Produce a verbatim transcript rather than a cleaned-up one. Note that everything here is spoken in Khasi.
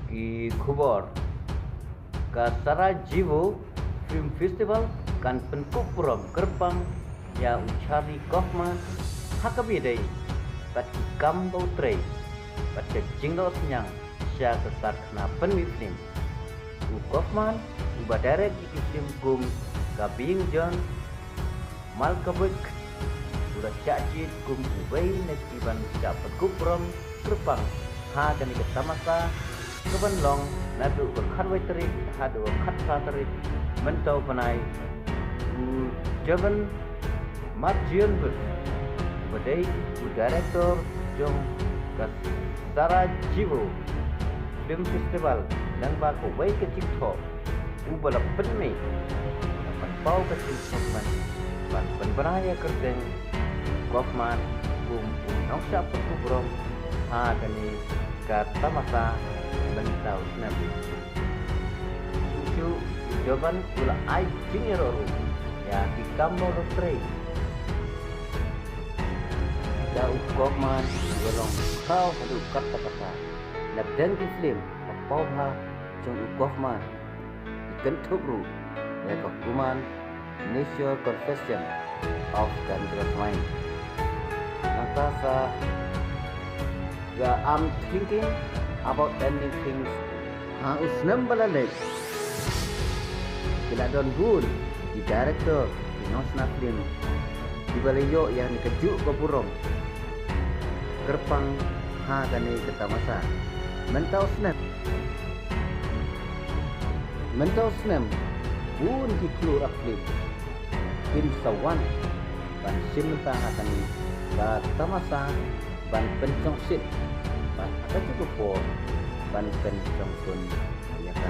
Ki khubor. Ka Sarajevo Film Festival kan pynkup burom kyrpang ïa u Charlie Kaufman ha kaba ïadei bad ki kam ba u trei bad ka jingdoh synñiang sha ka karkhana pynmih film. U Kaufman uba direct ïa ki film kum Ka Being John, Malkovich, u la shah jied kum uwei na ki ban shah pynkup burom kyrpang ha kane ka tamasa ka ban long naduh ka khatwei tarik haduh ka khatphra tarik mynta u bnai. U Jovan Marjanovic uba dei u director jong ka Sarajevo Film Festival lyngba kawei ka jingthoh uba la pynmih ban paw ka jingthoh ban ban pynbna ïa ka kyrteng Kaufman kum u nongshah pynkup burom ha kane ka tamasa mynta u snem. Shuh shuh u Jovan u la ai jingïaroh ruh ïa ki kam ba u la trei da u Kaufman ïa long khraw haduh katta katta. Na pdeng ki film ba paw bha jong u Kaufman ki kynthup ruh ïa ka Human Nature, Confession of Dangerous Mind, nangta sa ka I'm Thinking About Ending Things. Ha u snem ba la leit ki la don bun ki director ki nongshna film kiba la ïoh ïa kane kajuh ka burom kyrpang ha kane ka tamasa. Mynta u snem, mynta u snem bun ki khlur actor kin sa wan ban shim bynta ha kane ka tamasa ban pynshongshit bad ha kajuh ka por ban pynshongkun ïa ka